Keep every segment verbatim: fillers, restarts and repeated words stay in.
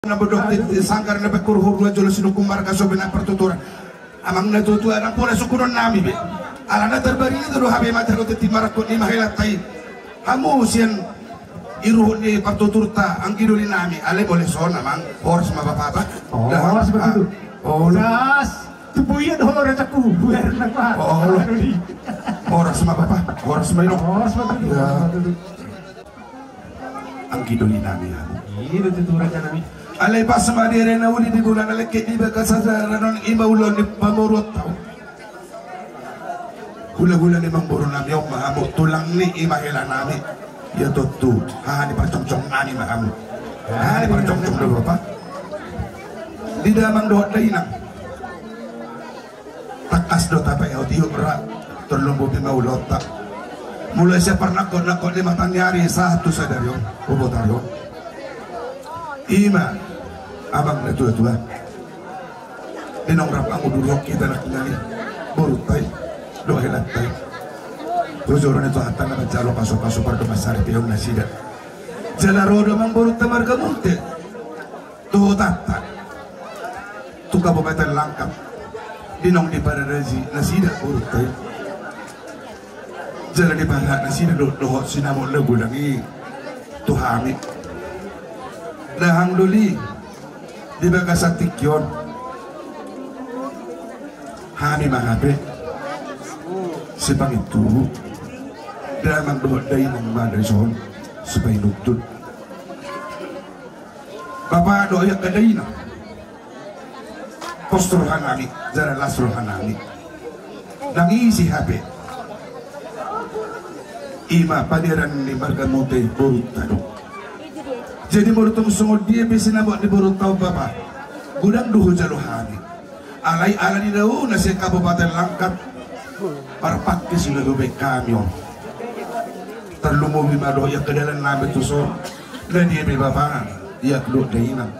Na bodok tintin sanggar na pengkurhur dua jolo sinungkun marga sobe na partuturan. Amang na tuatua, ndang pola sungkunon nami be. Alana tarbaring i do hape mata do tintin marangkot ni mahelanta i. Hamu sian iruhut ni partuturta anggi doli nami, alai molo son amang horas ma bapa. Horas ma tutu. Horas. Tubuian horas aku buar nang ma. Horas ma bapa. Horas ma inong. Horas ma tutu. Anggi doli nami hamu. Iya do tutu raja nami. Alai pas ma di ari na uli di bulan na lengket di bagasan sadari on i ma ulaon ni pamoruonta on. Hulahula ni amangboru nami on ma hamu, tulang ni i ma hela nami. Ia tontu haha ni parcongcong nami ma hamu. Haha ni parcongcong do bapa. Di damang dohot dainang. Tangkas do tapaihut-ihut ra, tarlumobi ma ulaonta. Mulai sian parnangkok-nangkok ni mataniari sahat tu sadari on, botari on. I ma amang na tuatua. Di naung rap angudurhon hita nangkiningan i, borunta i dohot helanta i. Jujur ni Tuhanta na manjalo pasu-pasu pardongansaripeon nasida. Jala ro do amangborunta marga Multe. Dohot hita tu Kabupaten Langkat, di naung dipararaji nasida borunta i. Jala dipasahat nasida do dohot sinamot na godang i tu hami. Dahahang doli di bagasan tingki on. Hami ma hape sipangintubu, damang dohot dainang ma dison sipainutut. Bapa dohot angka dainang, pos rohanami jala las rohanami. Nang ise hape, i ma paniaran ni marga Multe borunta do. Jadi molo tung songon dia pe sinamot ni borunta on bapa, godang do hujalo hami. Alai ala ni dauna sian Kabupaten Langkat, parpangke sudah hubaen hami on. Tarlumobi ma dohot angka dalannami tuson. Na dia pe bapa, angka dohot dainang,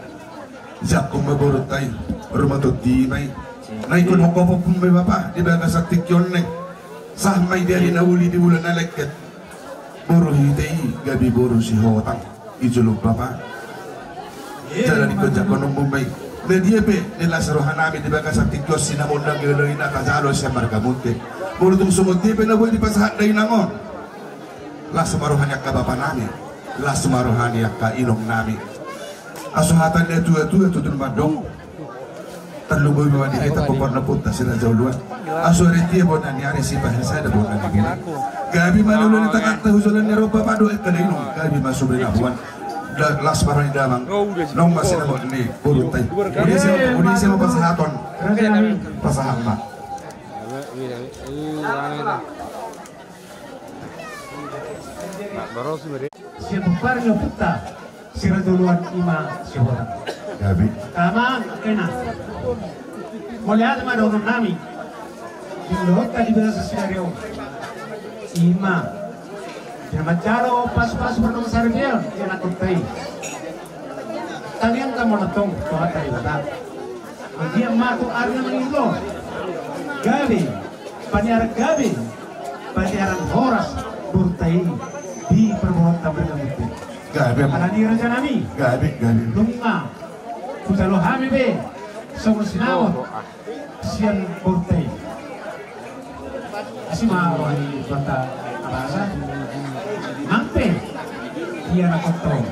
jangkon ma borunta i, ruma tondi ma i. Na ingkon hongkopon pe bapa di bagasan tingki on nai. Sahat ma i di ari na uli di bulan na lengket. Boru hita i gabe boru sihotang i jolo bapa. Jala ingkon jangkononmu ma i. Na dia pe na las rohanami di bagasan tingki on sinamot na godang i na tajalo sian marga Multe. Molo tung songon dia pe na boi dipasahat dainang on, las ma roha ni angka bapanami, las ma roha ni angka inongnami. Aso hata ni na tuatua tutu mandok. Tarlumobi ma di hita pomparan na punta si Raja Uluan. Aso ari tia bona ni ari, sipahi sada bona ni bulan. Gabe ma na ulaon ni tanganta, hujalo ni roha bapa dohot angka dainang. Gabe ma sude na boan. Las ma roha ni damang. Naung ma sinamot ni borunta i. Uli ise ma pasahaton? Pasahat ma. Sian pomparan ni ompunta si Raja Uluan i ma sihotang. Gabe. Amang, ina. Mauliate ma dohononnami. Di ulaonta di bagasan sadari on, i ma na manjalo pasu-pasu pardongansaripeon di anakkonta i. Tangiangta ma antong tu Amanta Debata. Anggiat ma tu ari na mangihut on gabe paniaran, gabe paniaran horas borunta i di parboruonta marga Multe. Gabe. Alani i rajanami, gabe, gabe. Nunga hujalo hami be songon sinamot sian borunta i. Asi ma roha ni Tuhanta na basa. Ampe di anakkonta on,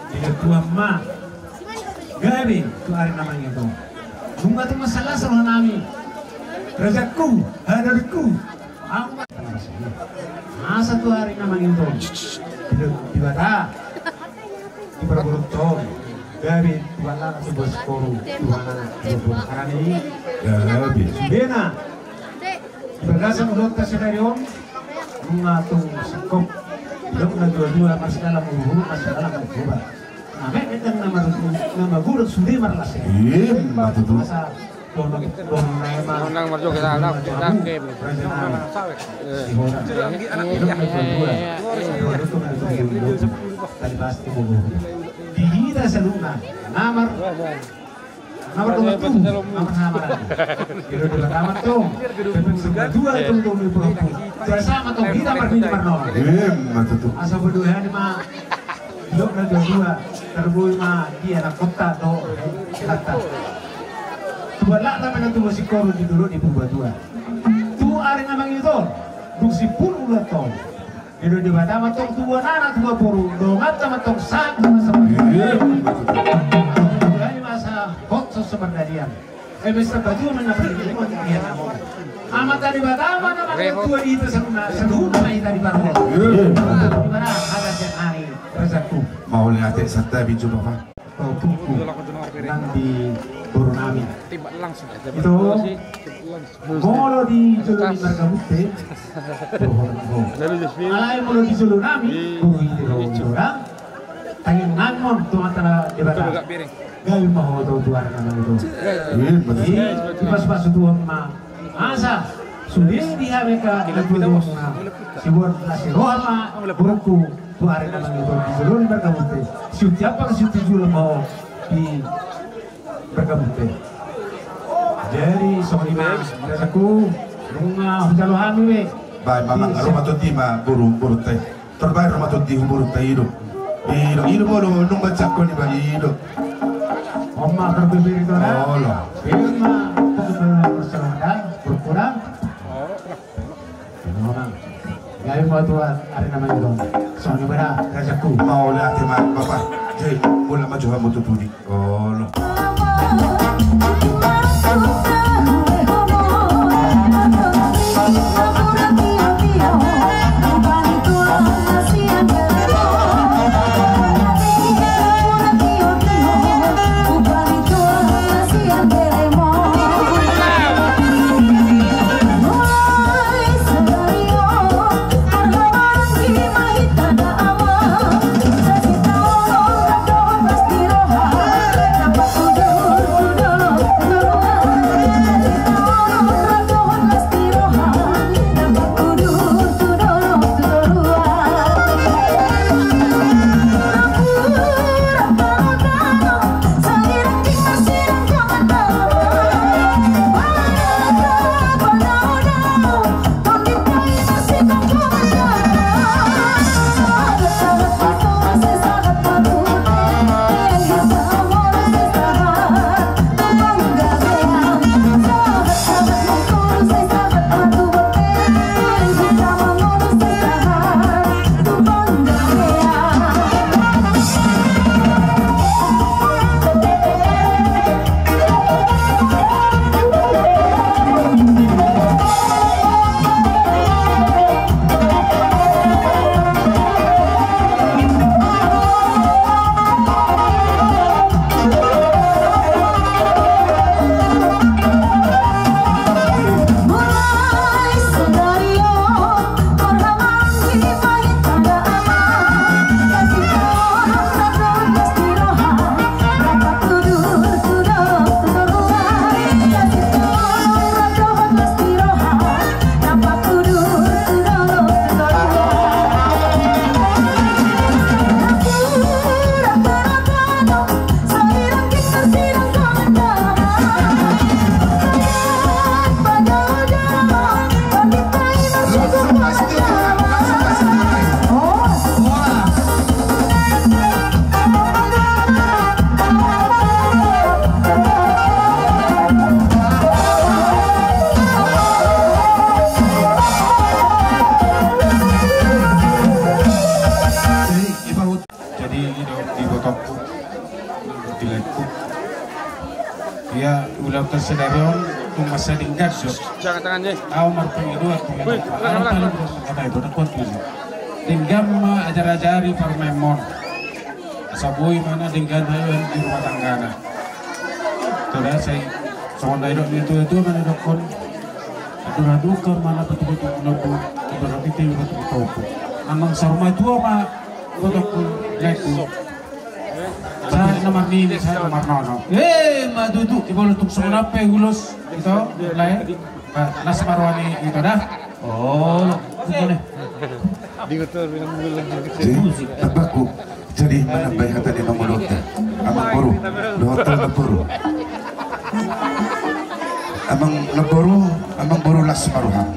di Tuhan ma. Gabe tu ari na mangihut on. Nunga tung mansai las rohanami, rajaku, hadorikku. Ahu ma asa tu ari na mangihut on. Di Debata, di parboruonta on, gabe tu anak, tu boru, tu anak, tu boru. Alani i, gabe. Sudena di bagasan ulaonta sadari on, nunga tung singkop. Didok na tuatua, marsidalan uruhuru, marsidalan margobar. Ame endang na mar-, na magodang sude marlas. Ima tutu. Asa dohonon, dohonon na ima. Undang marjoget anak, undang game. Rajanami. Sihotang. Didok na tuatua. Tadi pasti mau. Di hita saluhutna na mar- Na mardongan tubu, na marhaha maranggi. Di Debata ma antong, pepeng sumba dua antong domu i puloppu. Jasa ma antong hita marnini marnono. Ima tutu. Asa bodo hami ma. Didok natuatua, tarboi ma di anakkonta do hata. Tuan lakna ma na tubu singkoru di dolok di Purbatua. Tu ari na mangihut on, dung simpul ulaonta on, didok Debata ma tong tubuan anak tubuan boru, donganta ma tong sahat ma sahat. Iya. Jadi masa hot sos semerdadian. Eme sabatua ma na pernah di mana dia nama. Amanta Debata ma na mangihut tua di hita saluhutna, saluhutna ma hita di parhot. Iya. Di mana hata sian ari rajaku. Mauliate, santabi jo bapa. Topikku nang di boru nami. Ito, molo di jolo ni marga Munthe, boru ho nang ho. Alai molo di jolo nami, boru Hite do, ito da. Tangianghon tu Amanta Debata. Gabe ma ho tu ari na mangihut on. Iya, betul. Iya, dipasupasu Tuhan ma. Asa sude di hami angka natuatua muna, sibuat na siroha ma borungku tu ari na mangihut on di jolo ni marga Munthe. Siuti apa siuti jolo ma ho di marga Munthe. Jadi songon i ma rajaku, nunga hujalo hami be. Baen ma, amang, ro ma tondi ma boru, borunta i. Torbaen ro ma tondi tu borunta i do. I do, i do molo nunga jangkon iba i do. On ma torbaen i do na. Olo. Ima, torbaen ro ma tondi, borunta. Ima, gabe ma ho tu ari na mangihut on. Songon i ma da, rajaku. Mauliate ma bapa. Jadi, mulak ma jo hamu tu pudi. Olo. Jadi, i do di ibotongku, di laengku. Ia, ulaonta sadari on tung mansai denggan do. Au marpangidoan tu ibotongku, denggan ma ajar-ajari parumaenmon. Asa boi ma na denggan haduan di rumah tanggana. Ito da, sai songon na nidok ni natuatua ma na nidokhon: Andor haduka ma na patupatumuna, andor hatinti ma na patupatumuna. Amang saur matua ma, ibotongku, laengku. Sahat na marnini, sahat na marnono. Ima tutu, diboto tung songon on pe ulos, ito, lae. Ba, las ma roha ni ito da. Olo, ito ne. Jadi, tambahku, jadi manambai hata ni mangulonta. Amangboru, dohot tu namboru. Amang namboru, amangboru, las ma roham.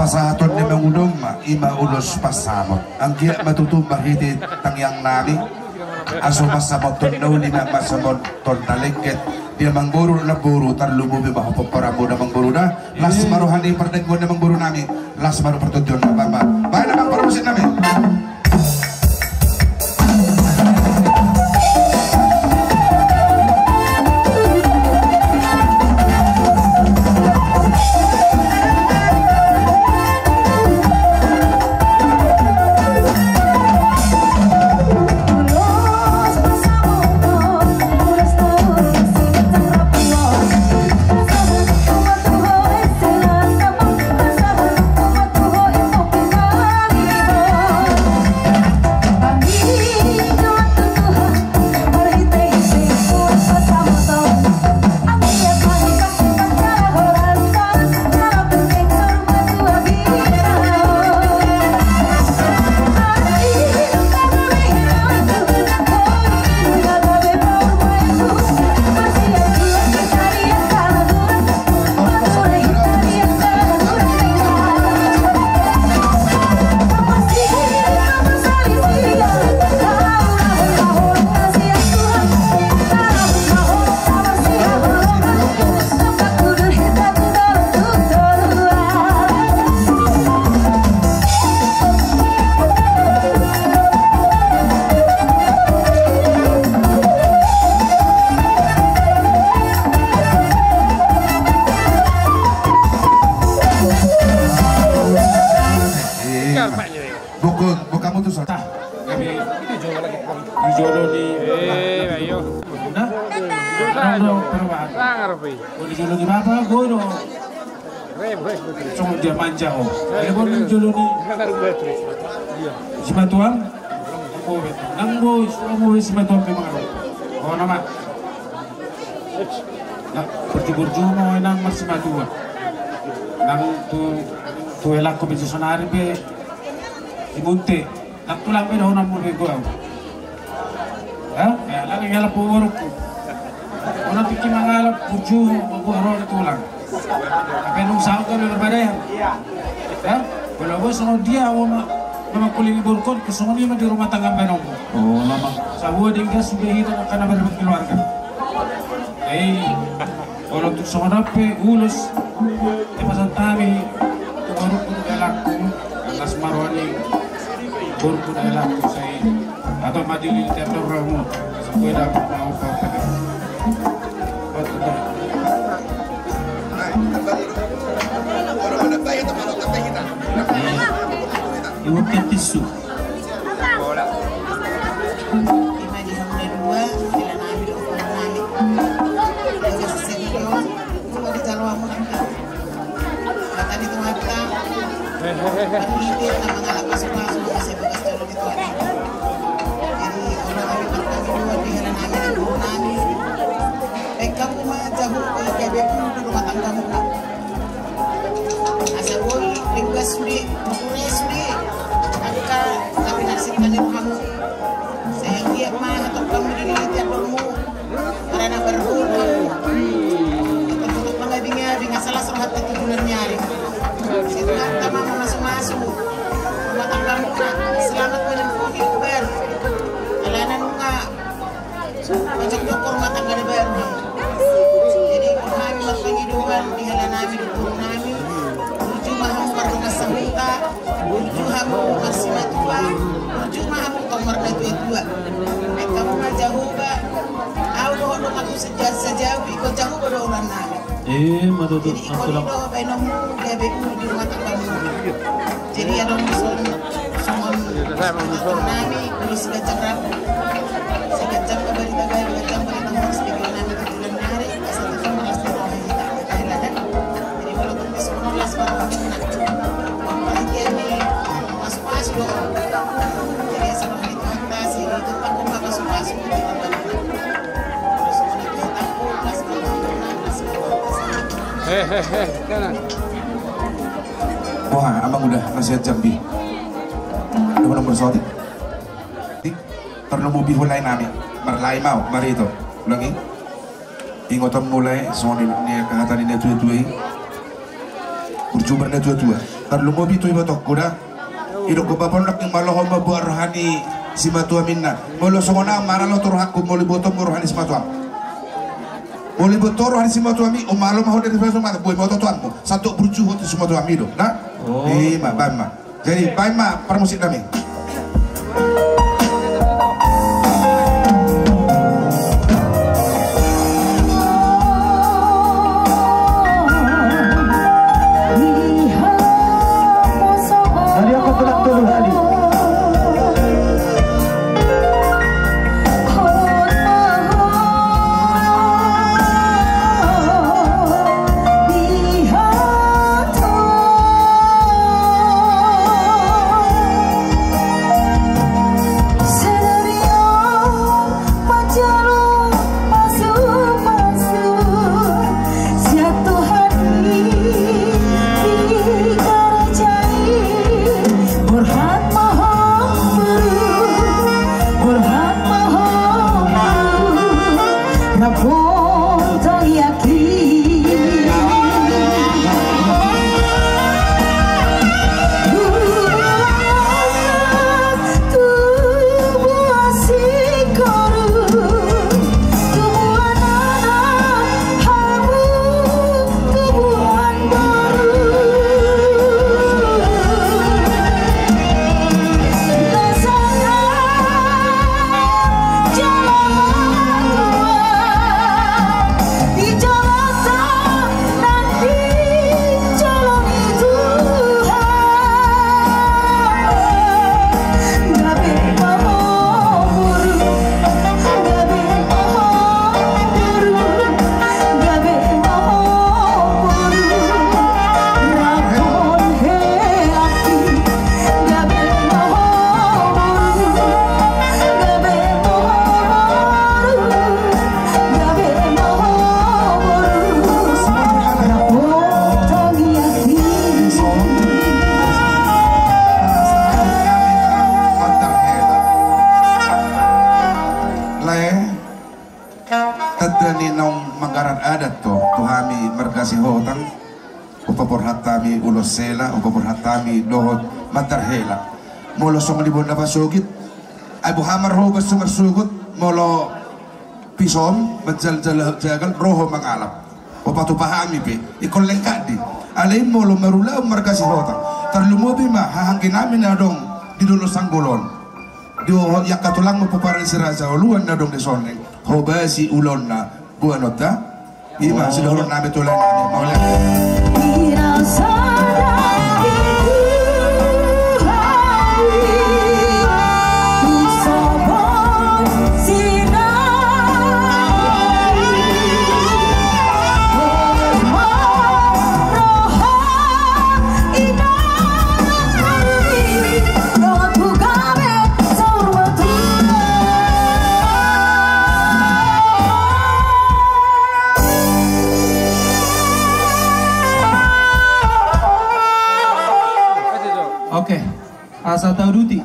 Pasahaton ni mangudon ma, i ma ulos pansamot. Anggiat ma tutu marhite tangiang nami, asa mansamothon na uli ma mansamothon talengket. Di amangboru, namboru, tarlumobi ma pomparanmuna amangboru da. Las ma roha ni pardenggan ni amangboru nami. Las ma roha partondionna, bang, bang. Baen amang parmusik nami. Buku, bukamu tu sana. Tah, kami di jolo ni. Eh, ayo. Nah, nah, nah, nah. Di jolo ni bapa, gue do. Songon dia manja ho. Ayo, gue di jolo ni. Simatuam. Nang boi, songon boi simatuam memang. Oh, nama. Nah, burju-burju ma nang marsimatua. Nang tu, tu elakku pe sonari pe. Di Munte. Nang tulang pe dohononmu be gua. Hah? Ya, lagi ngalap borukku. Orang pikir mangalap burju, gua ro di tulang. Tapi nung saut kan berbadaian. Hah? Kalau gua songon dia, gua ma-, memang kuling borukku, songon dia ma di rumah tangga baen on. Oh, lama. Sabua denggan sudah hita karena berkeluarga. Hei, olo tu songon on pe ulos, di pasahat hami tu borukku dohot elakku, las ma roha ni borukku dohot elakku, sai ato ma dilili tiap rohamu, sabua dapot ma opa opa. Iwakkan tisu. Ima di hamu na dua, hela nami do, hela nami. Jaga seseri do, semua di jalo amu nanti. Kata di Tuhanta. Panitia na mangalap pasu-pasu, na sai bagas jolo di Tuhan. Jadi, olo nami martangi dua di hela nami, di guru nami. Baen hamu ma jahoba gabe ulu di rumah tanggamuna. Asa boi denggan sude, mangure sude angka na pinarsinta ni rohamu. Sai anggiat ma hatop hamu dilili tiap rohamu. Marana barguru hamu. Hatop-hatop mangabing-abing asa las rohanta tu bulan ni ari. Sai Tuhanta ma mamasu-masu rumah tanggamuna. Selamat menekuni uban. Alana nunga Pajok-jok rumah tangga na baru. Jadi, hami marpangidoan di hela nami dohot boru nami. Burju ma hamu mardongan sahuta, burju hamu marsimatua, burju ma hamu tong marnatua-tua. Baen hamu ma jahoba. Ahu dohot donganku sajau, ingkon jahoba do ulaon nami. Eh, ima tutu. Jadi, ingkon i do baenonmu gabe ulu di rumah tanggamu. Jadi, adong songon, songon, songon nami, ulos ganjang rap. Sai ganjang ma barita gabe, ganjang barita horas, bege nami di bulan ni ari, asa tutu horas di roha hita. Jadi, molo tung di songon las ma roha hita. Panitia ni pasu-pasu do. Jadi, asa roha hita, asa i tutu tanggung ma pasu-pasu. Hehehe, tenang. Boha, amang uda, nasihat Jambi. Uda, uda, bersotik. Tik, tarlumobi hulae nami. Marlae ma au, marito. Ulangi. Ingotonmu lae, songon i, ni hata ni natua-tua i. Burju marnatua-tua. Tarlumobi tu ibotongku da. Didok bapongku, ndang malo ho mamboan roha ni simatuam, ninna. Molo songon au, maralo tu rohangku molo ibotom roha ni simatuam. Molo ibotom roha ni simatuam i, umalo ma ho dari simatuam, boi ma ototoanmu. Sahat burju ho tu simatuam i do, da. Oh. Ima, baen ma. Jadi, baen ma parmusik nami. Lae, tanda ni naung manggarar adat do tu hami marga Sihotang. Hupaborhat hami ulos hela, hupaborhat hami dohot mandar hela. Molo songon i bona pasogit, ai boha ma ro ho basu marsogot, molo pisom manjaljal jagal ro ho mangalap. Hupatupa hami pe ingkon lengkap di. Alai molo marulaon marga Sihotang, tarlumobi ma haha anggi nami na adong di Dolok Sanggulon, di angka tulangmu pomparan ni Si Raja Oluan na adong di Soneng, hobasi ulaonna boanonta. Ima sidohonon nami tu lae nami, mauliate. Oke, asa tauduti.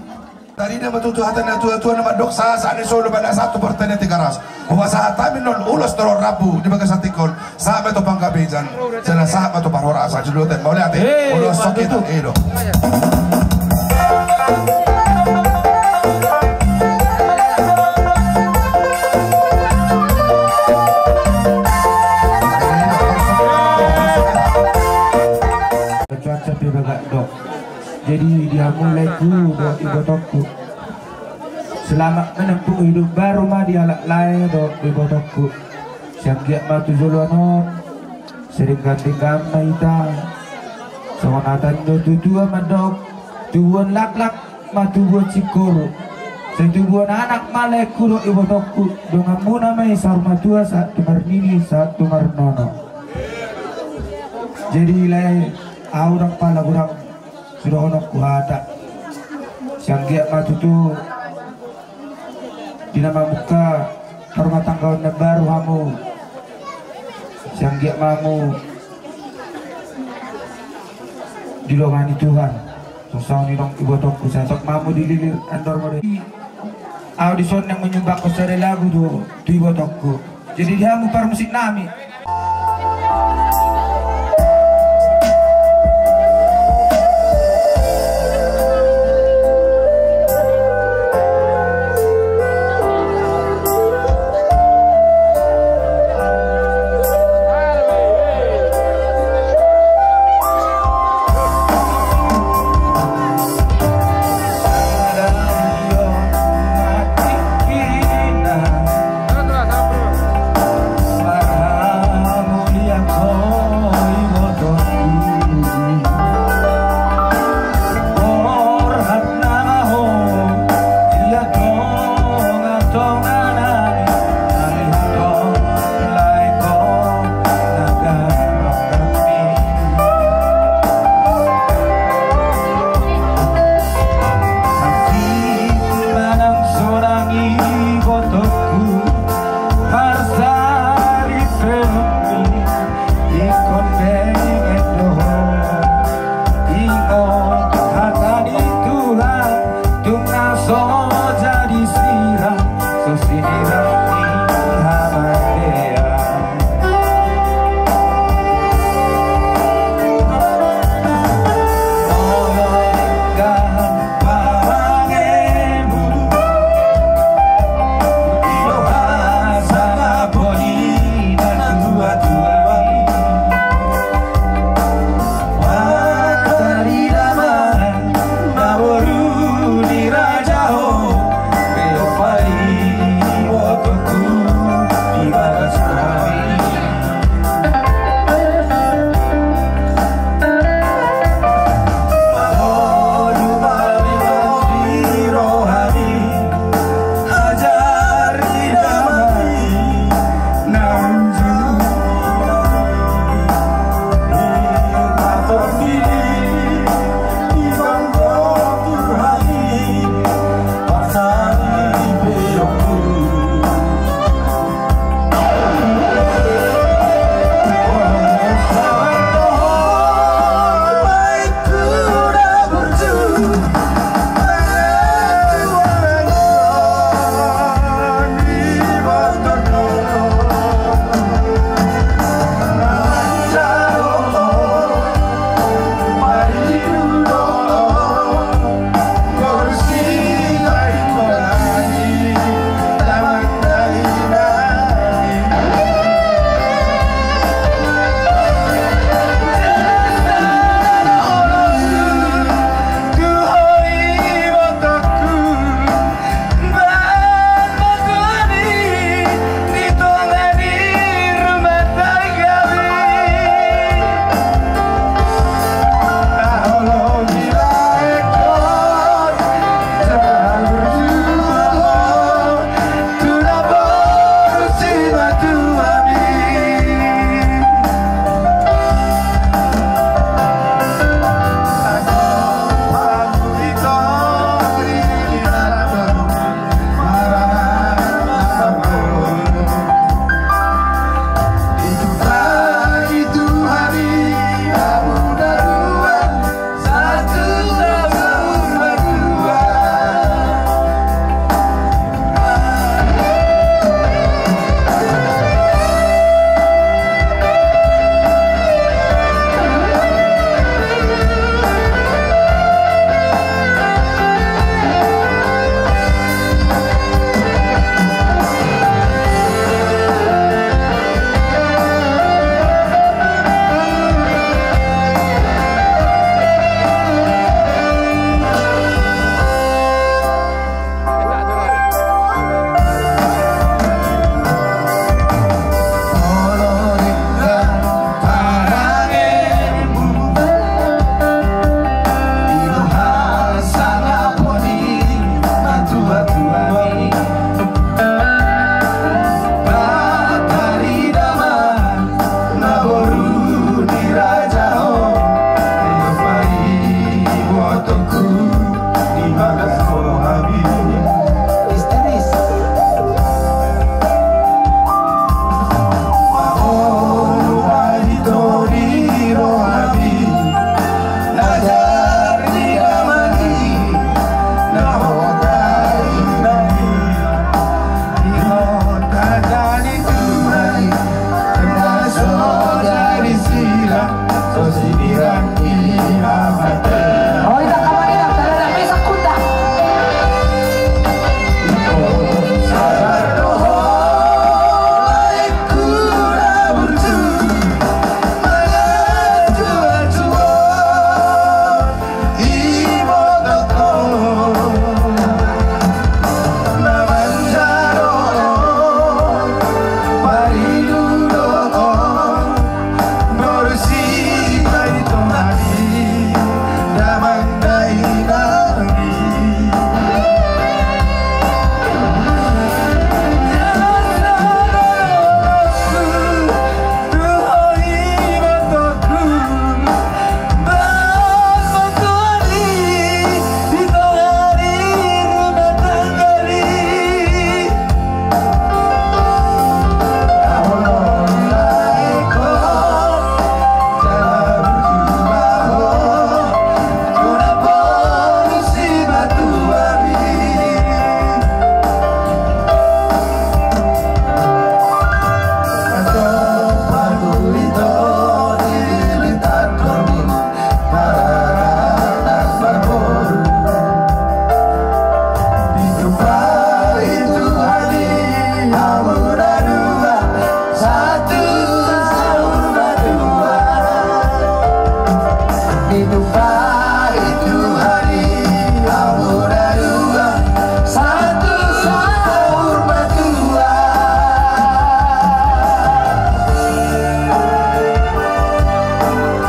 Tadi na ma tutu hata ni natuatua na mandok, sahat-sahat ni solu ma na sahat tu Partai ni Tigaras. Hupasahat hami non ulos dohot rambu di bagasan tingki on. Sahat ma tu panggabean, jala sahat ma tu parhorasan. Saluhutna, mauliate. Eh, ulos sahat tu i do. Cuaca pe bagak dok. Jadi di hamu laeku dohot ibotongku, selamat menempuh hidup baru ma di halak lae dohot ibotongku. Sai anggiat ma tu joloan on sai denggan-denggan ma hita. Songon hata ni natuatua mandok, tubuan laklak ma tubuan singkoru. Sai tubuan anak ma laeku dohot ibotongku, donganmuna ma i saur matua sahat tu marnini sahat tu marnono. Jadi lae, au ndang pala hurang sidohononku hata. Sai anggiat ma tutu di na mamungka parrumatanggaon na baru hamu. Sai anggiat ma hamu dilongani Tuhan. Songon i nidok ibotongku, sai sahat ma hamu dililir andor mode. Au dison naeng manyumbangkon sada lagu tu, tu ibotongku. Jadi di hamu parmusik nami.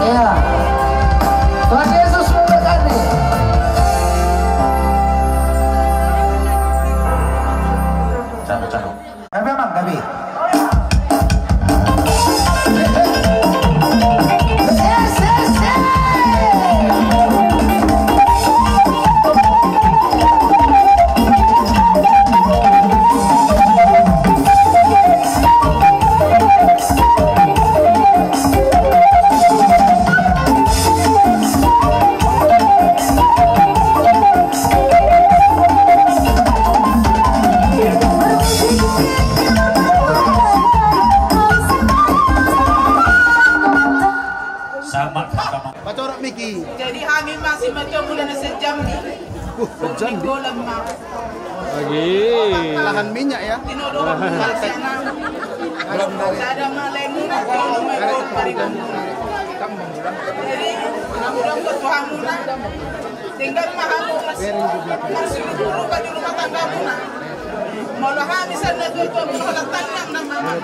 Iya. Tuhan Yesus memberkati. Cakep, cakep. Gabe, Amang, gabe. Sama, sama. Pacorok miki. Jadi hami masih mencoba dan sejam ni. Uh, sejam ni. Golan ma. Lagi. Lahan minyak ya. Tinodo. Sada malemu na. Jadi, hamu dong ketua hamu na. Tinggal ma hamu mas. Masih dulu di rumah tangga hamu na. Molo hami sian natuatua muna holan tangiang nama.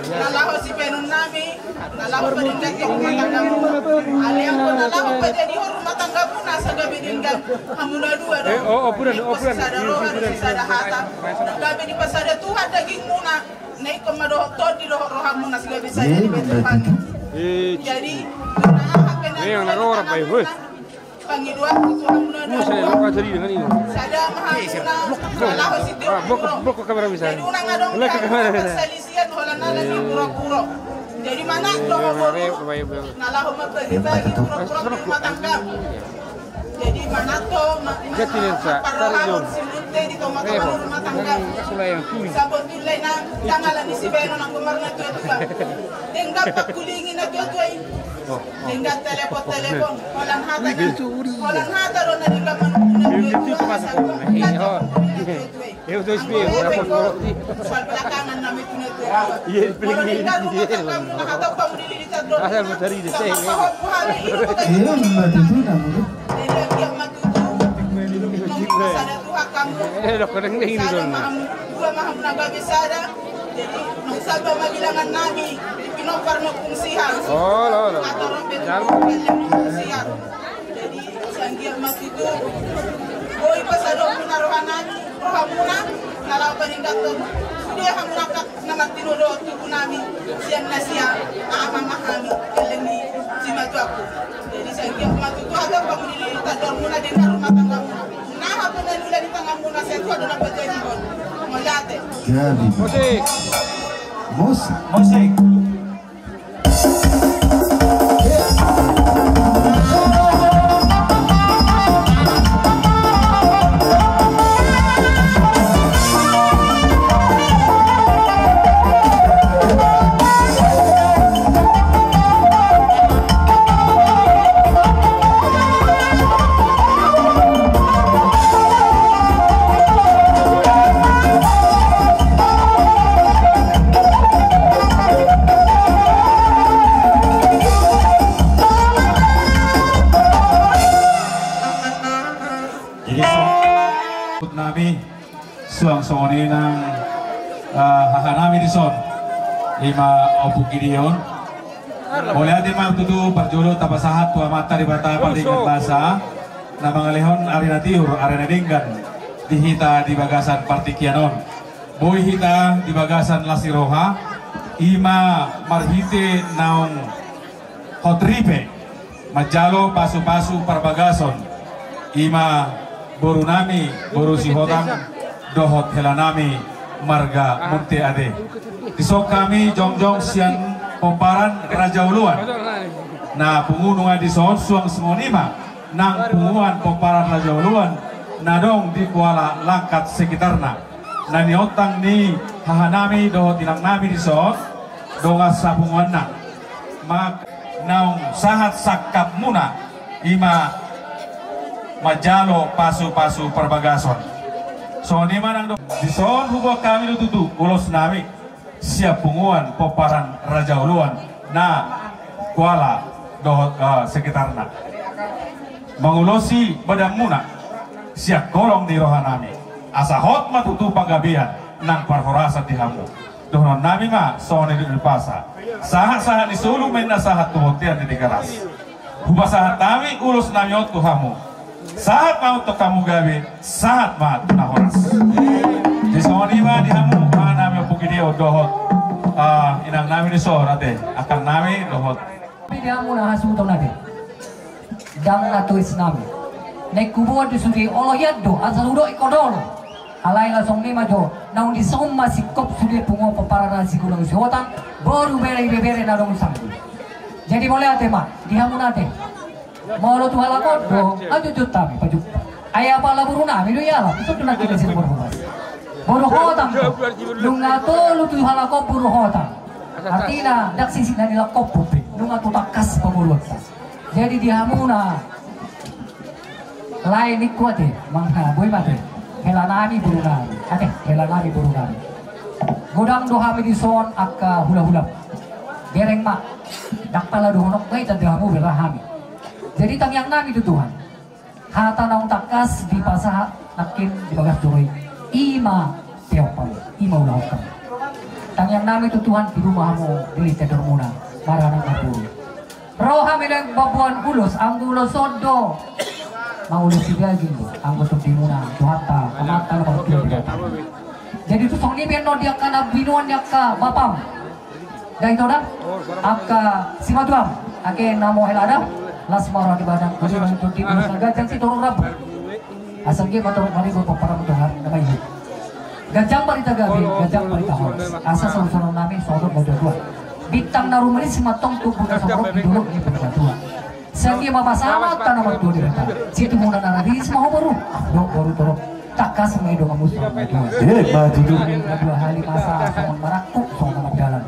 Na laho sibahenonnami, na laho padengganhon rumah tanggamuna. Alai anggo na laho pajadihon rumah tanggamuna asa gabe denggan hamuna dua do. Ingkon sisada roha dohot sisada hata. Gabe dipasada Tuhan dagingmuna. Na ingkon ma dohot tondi dohot rohamuna asa gabe sada dibahen Tuhan. Jadi, na aha pe na roha ro pai hoi. Pangidoanku tu hamuna na dua. Sada ma hamuna na laho sitio puro. Jadi unang adong pasalisian holan ala ni puro-puro. Jadi manat do ho boru na laho mambagi-bagi puro-puro rumah tangga. Jadi manat do ma- parrohahon simunte di tonga-tonga rumah tangga. Sabotulna i na tangalan ni sibahenon anggo marnatuatua. Denggan pangkulingi natuatua i. Denggan telepon-telepon, holan hata na, holan hata do na denggan manungkun natuatua. Soal belakangan nama itu natuatua. Molo denggan rumah tanggamuna, hatop hamu di lilitan do. Sama pahompu hami. Jadi anggiat ma tutu, sada Tuhan hamu. Sada ma hamu, dua ma hamu na gabe sada. Jadi naung saba ma bilangan nami di pinompar ni Ompung Sihar. Olo, olo. Jadi sian dia ma tutu, boi pasadohon muna roha nami, rohamuna na laho padengganhon sude hamu angka na martinodohon tubu nami sian na sia ama ma hami, gelleng ni simatuangku. Jadi sian dia ma tutu, hatop hamu di lilitan do muna, denggan rumah tanggamuna. Nunga hape na nilai di tanganmuna, sai tua do na pajadihon. Mauliate. Jadi. Musik. Musik. Musik. Jadi so- nami. Suang songon i nang, eh, haha nami dison, ima Ompu Gideon. Mauliate ma tutu, parjolo tapasahat tu Amanta Debata pardenggan basa na mangalehon ari na tiur, ari na denggan di hita di bagasan partingkian on. Boi hita di bagasan las ni roha, ima marhite naung hot ripe manjalo pasupasu parbagason, ima boru nami, boru Sihotang, dohot hela nami marga Munte ate. Dison hami jongjong sian pomparan Raja Oloan. Na pungu nunga dison, suang songon i ma nang punguan pomparan Raja Oloan na adong di Kuala Langkat sekitarna. Na niontang ni haha nami dohot inang nami dison, dongan sapunguanna. Maka naung sahat sangkapmuna, ima manjalo pasupasu parbagason. Songon i ma nang do-, dison huboan hami do tutu ulos nami sian punguan pomparan Raja Oloan na Kuala dohot, eh, sekitarna. Mangulosi badanmuna sian holong ni roha nami, asa hot ma tutu panggabean nang parhorasan di hamu. Dohonon nami ma songon i di umpasa: Sahat-sahat ni solu ma inna sahat tu bontean ni Tigaras. Hupasahat hami ulos nami on tu hamu. Sahat ma unang hamu gabe, sahat ma tu na horas. Jadi songon i ma di hamu, haha nami Ompu Gideon dohot, ah, inang nami dison ate, angkang nami dohot. Di hamu na hasuhuton ate. Ndang na tois nami. Naeng huboan do sude, olo hian do, asa hudok ingkon olo. Alai na songon i ma jo, naung dison ma singkop sude punguan pomparan na si Gunung Sihotang, boru, bere, ibebere na adong di sanggu. Jadi mauliate ma di hamuna ate. Molo tu halak on do, ajo jot hami pajumpang. Ai apala boru nami do ialap, ison do nangkin na sian boru Hotang. Boru Hotang do. Nunga tolu tu halak on boru Hotang. Artina ndang sisik na nilangkop pe, nunga tu tangkas pamoruonta. Jadi di hamuna, lae ningku ate, mangha boi ma ate. Hela nami boru nami. Ate, hela nami boru nami. Godang do hami dison angka hulahula. Bereng ma. Ndang pala dohononku, ai tanda hamu bela hami. Jadi tangiang nami tu Tuhan. Hata naung tangkas dipasahat nangkin di bagas joro i, ima Ia pang, ima ulaon hami. Tangiang nami tu Tuhan, di rumah hamu, di lite dormuna, maranak marboru. Ro hami dang baboan ulos, anggo ulos on do. Mangulosi daging do, anggo tondimuna, Tuhanta, Amanta na martua Debata. Jadi tu songon i pe annon di angka na binoan ni angka bapam. Dang ito da, angka simatuam, ake na mohel ada, las ma roha ni badan, jadi mangido di ulos na ganjang sitorop rambu. Asa anggiat ma torop maribur pomparanmu tu hami na maihu. Ganjang barita gabe, ganjang barita horas. Asa songon i nami songon na tuatua. Bintang na rumiris ma tong tubu na somrong di dolok ni Purbatua. Sai anggiat ma pasahat hata na martua Debata. Situhuna na riris ma ho boru. Dohot boru torop. Tangkas ma i donganmu songon na tuatua. Ima tutu. Dua hali masa songon marangkup songon na mardalan.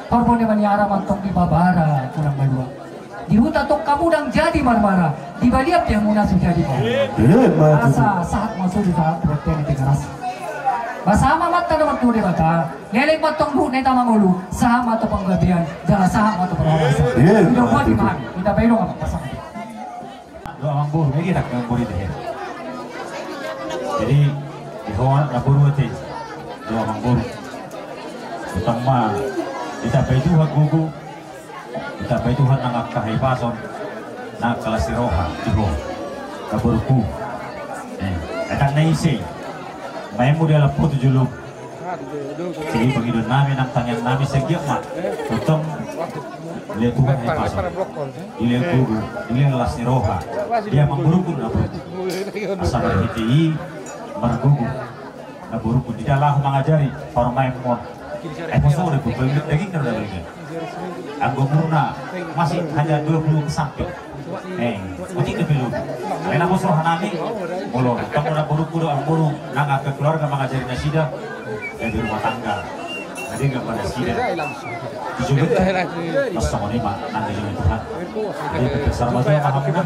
Horbo ni maniara ma tong di babara tulang balua. Di huta tong hamu dang jadi marmara, di balian pe hamuna so jadi marmara. Ima tutu. Asa sahat ma sude sahat tu bontean ni Tigaras. Pasahat ma hata na martua Debata, leleng ma tong luhut na hita mangolu, sahat ma tu panggabean, jala sahat ma tu parhorasan. Ima tutu. Ita baen do ma pasahat. Dohot amangboru, media tak amangboru ite. Jadi di ho anak na boru ate, dohot amangboru. Utama, ita baen do gogo. Ditambai Tuhan nang angka hahipason, nang angka las ni roha di ho, na borungku. Eh, ndang na ise i. Maenmu di alappo tu jolom. Jadi pangidoan nami nang tangiang nami sai anggiat ma tongtong dilehon Tuhan hahipason, dilehon gogo, dilehon las ni roha di amangborungku na borungku. Asa marhite i margogo na borungku, ndang laho mangajari parumaenmon. Ai poso do, dagingna do na daging. Anggo umurna masih hanya dua puluh samping. Eh, otik do pilu. Ai na poso roha nami, molo tong na borungku do amangboru nang angka keluarga mangajari nasida, jadi rumah tangga. Jadi nggak pada sida. Dijogit. Pas songon i ma nang dijogit Tuhan. Jadi petir sarmata ma hamuna.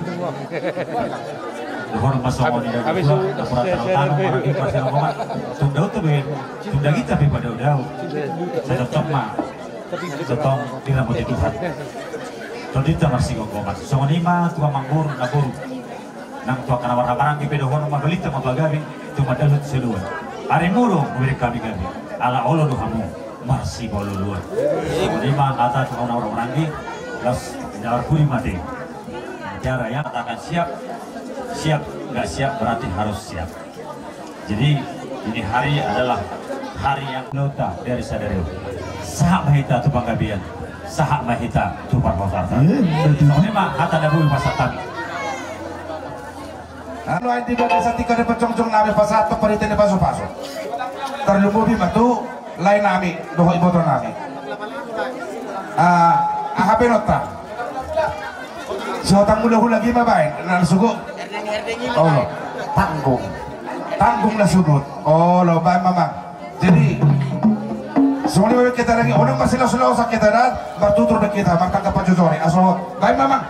Dohot ma songon i da dua, na pura tano-tano, maragi parsirangoman. Tung dao tu be, tung daging tapi pada udau. Sai tongtong ma, tongtong diramoti Tuhan. Tondinta marsigomgoman. Songon i ma tu amangboru, na boru. Nang tu angka na marhahamaranggi pe dohonon ma, balintang ma pagabe, tu mandalhon tu saluan. Ari muru hubereng hami gabe, ala olo do hamu marsipaolo-oloan. Songon i ma hata tu hamu na marhahamaranggi, laos na marpudi ma ate. Bicara yang katakan siap, siap, nggak siap berarti harus siap. Jadi ini hari adalah hari yang nota dari sadari. Sahat ma hita tu panggabean, sahat ma hita tu parhorasan. Songon i ma hata na boi pasahat hami. Anu ain di bagasan tingki na jongjong nami pasahat tu panitia ni pasu-pasu. Tarlumobi ma tu lae nami dohot iboto nami. Ah, aha pe nonta? Sihotang mula hulagi ma baen na sugut. Olo, tanggung. Tanggung na sugut. Olo, baen ma, Amang. Jadi songon i ma baen hita dang i, unang marsilaos-laosan hita da, martutur do hita, martanggapan jojor i. Asa baen ma, Amang.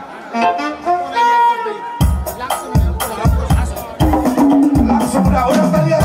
Langsung da, unang talian.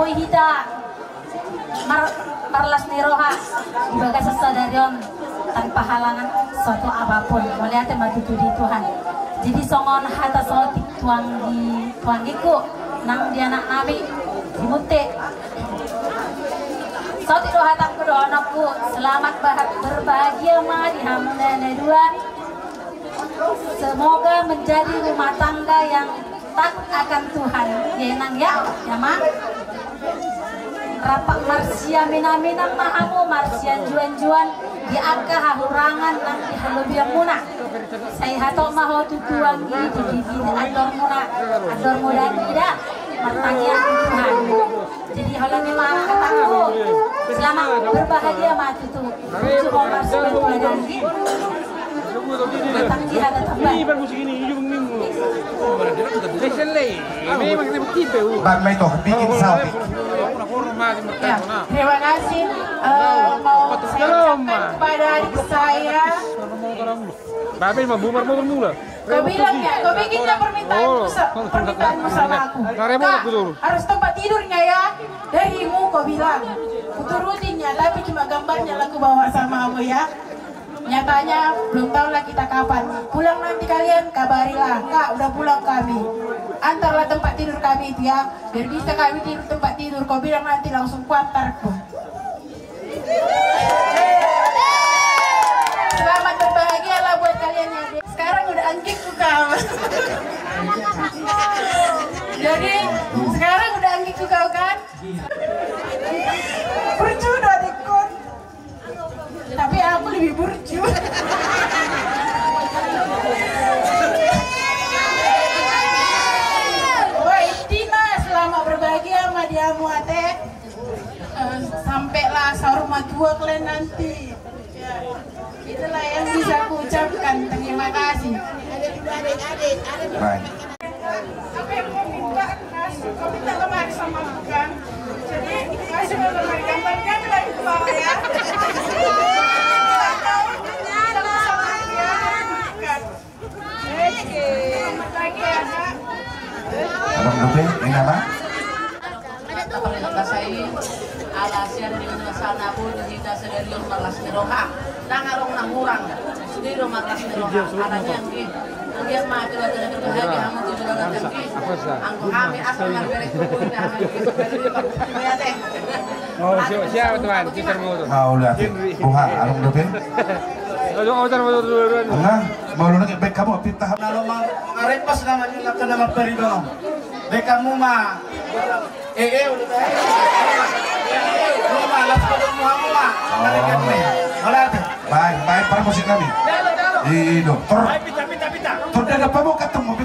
Hita mar-, marlas ni roha di bagasan sadari on tanpa halangan suatu apapun. Mauliate ma tutu di Tuhan. Jadi songon hata saotik tu anggi, tu anggiku nang di anak nami, di Muti. Saotik do hatangku dohononku, selamat bah-, berbahagia ma di hamu na dua. Semoga menjadi rumah tangga yang taat akan Tuhan. Ya, Nang, ya, ya, Ma. Rap marsiaminaminan ma hamu, marsianjuanjuan di angka hahurangan nang di halobianmuna. Sai hatop ma ho tutu anggi di bibit andormuna, andormu dang ida, martangiang tu Tuhan. Jadi holan i ma hatangku. Selamat berbahagia ma tutu. Burju ho marsibantuan anggi. Datang di hata tambai. Bang Maito, bikin sapi. Ya, terima kasih, eh, mau saya ucapkan kepada adik saya. Babe ma bumar motor mula. Kau bilang ya, kau bikin ya permintaanmu sa-, permintaanmu sama aku. Kak, harus tempat tidurnya ya. Darimu kau bilang. Kuturutin ya, tapi cuma gambarnya lah kubawa sama aku ya. Nyatanya belum tahu lah kita kapan. Pulang nanti kalian kabarilah, Kak, udah pulang kami. Antarlah tempat tidur kami itu ya. Biar bisa kami tidur tempat tidur. Kau bilang nanti langsung kuantar. Selamat berbahagialah buat kalian ya. Sekarang udah anggikku kau. Jadi sekarang udah anggikku kau kan? Burju do adikku. Tapi aku lebih burju. Wah, intina selamat berbahagia ma di hamu ate. Eh, sampailah saur matua kalian nanti. Ya, itulah yang bisa kuucapkan. Terima kasih. Baik. Tapi aku minta, Mas, kau minta lemari sama aku kan? Jadi, kasih lemari gambar dia lagi ke bawah ya. Kan. Adong dope, inna ma? Ala sian di sana pun hita sadari on marlas ni roha. Nang adong na hurang. Sude do marlas ni roha. Ala ni anggi. Anggi ma tu ada berbahagia hamu tu juga anggi. Anggo hami asal marberek tu pun hami. Ya teh. Oh, siapa, siapa tuan? Kita mau tu. Ah, udah. Buha, adong dope. Adong, adong, adong, adong. Nah, mau lu lagi baik kamu pinta. Kalau mau ngarepas namanya, nama peribang. Baik kamu mah. Eh, eh, udah tahu. Lu mah, las kodong muhamu mah. Ada kan nih. Malah tuh. Baik, baik, para musik kami. Iya, dokter. Tor dia ada apa mau ketemu?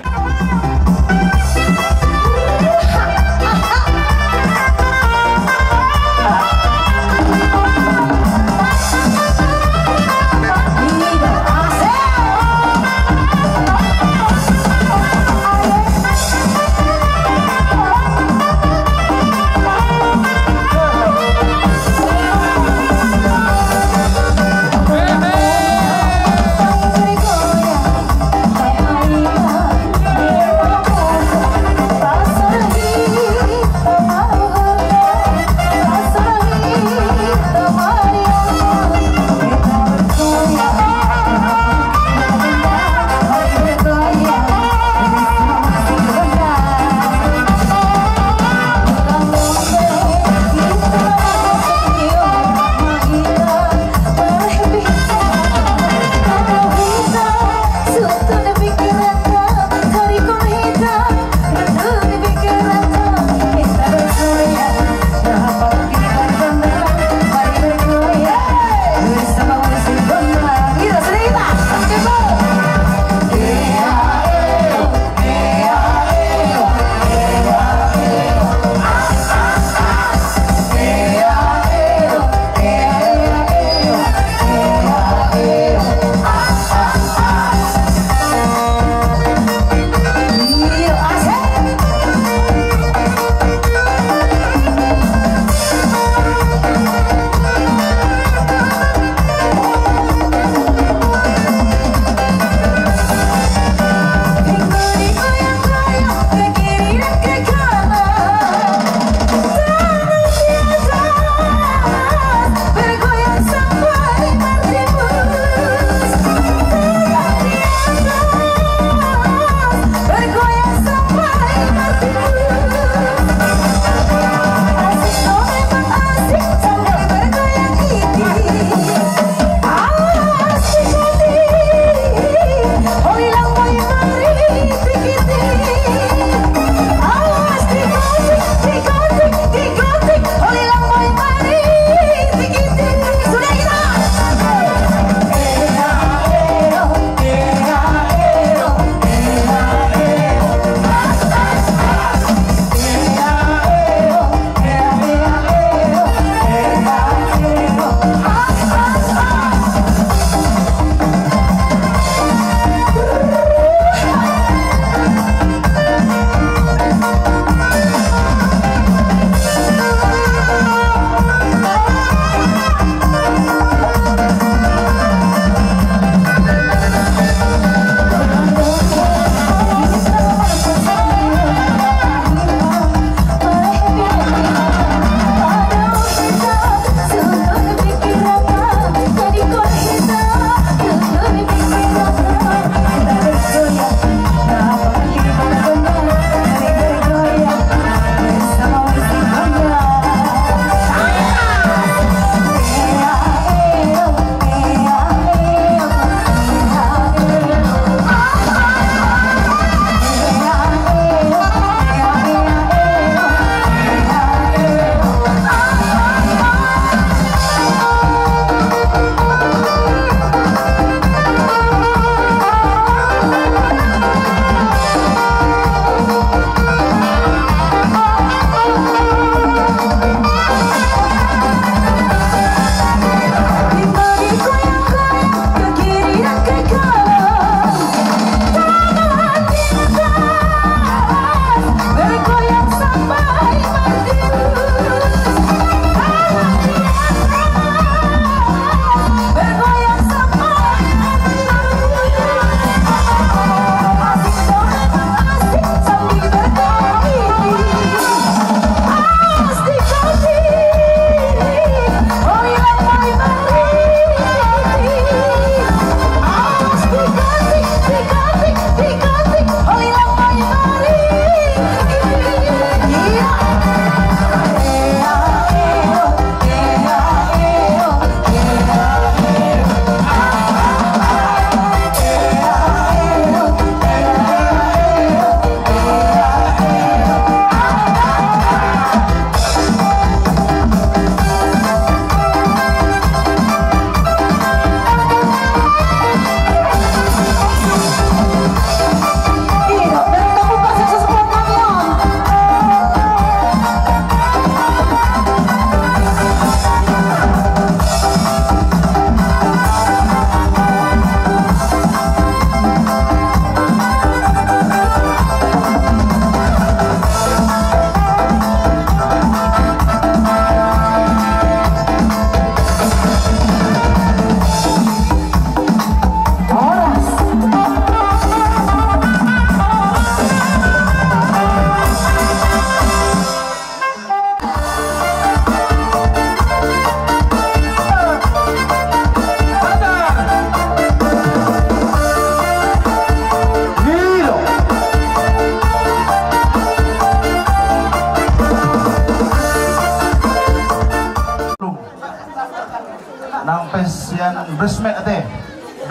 Nang pe sian bridesmaid ate,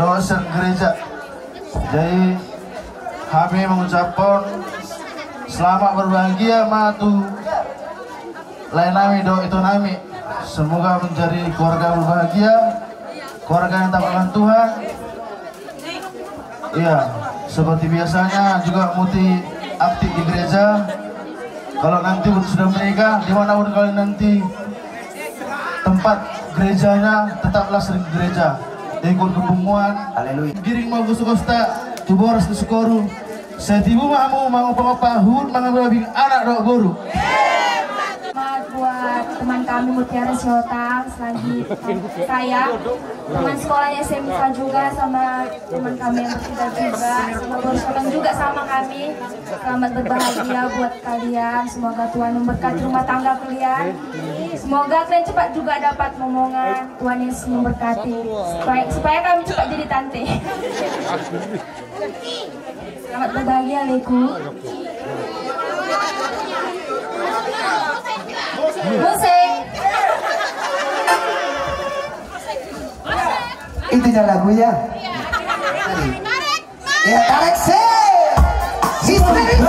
dohot sian gereja. Jadi hami mengucapkan selamat berbahagia ma tu lae nami dohot ito nami. Semoga menjadi keluarga berbahagia, keluarga yang taat akan Tuhan. Iya, seperti biasanya juga Muti aktif di gereja. Kalau nanti sudah menikah, dimanapun kalian nanti tempat gerejanya, tetaplah sering gereja, ikut kebunguan. Haleluya. Giring ma gosogosta tu boras ni sikoru. Sai tibu ma hamu mangompang-ompang huhut mangabing anak dohot boru. Selamat buat teman kami Mutiara Sihotar, selagi saya teman sekolahnya S M K juga sama teman kami yang bertiga juga, sama Boris Otong juga sama kami. Selamat berbahagia buat kalian. Semoga Tuhan memberkati rumah tangga kalian. Semoga kalian cepat juga dapat momongan. Tuhan Yesus memberkati. Supaya, supaya kami cepat jadi tante. Selamat berbahagia, Leku. Musik. Itu dia lagunya. Ya, tarik sih. Histeris.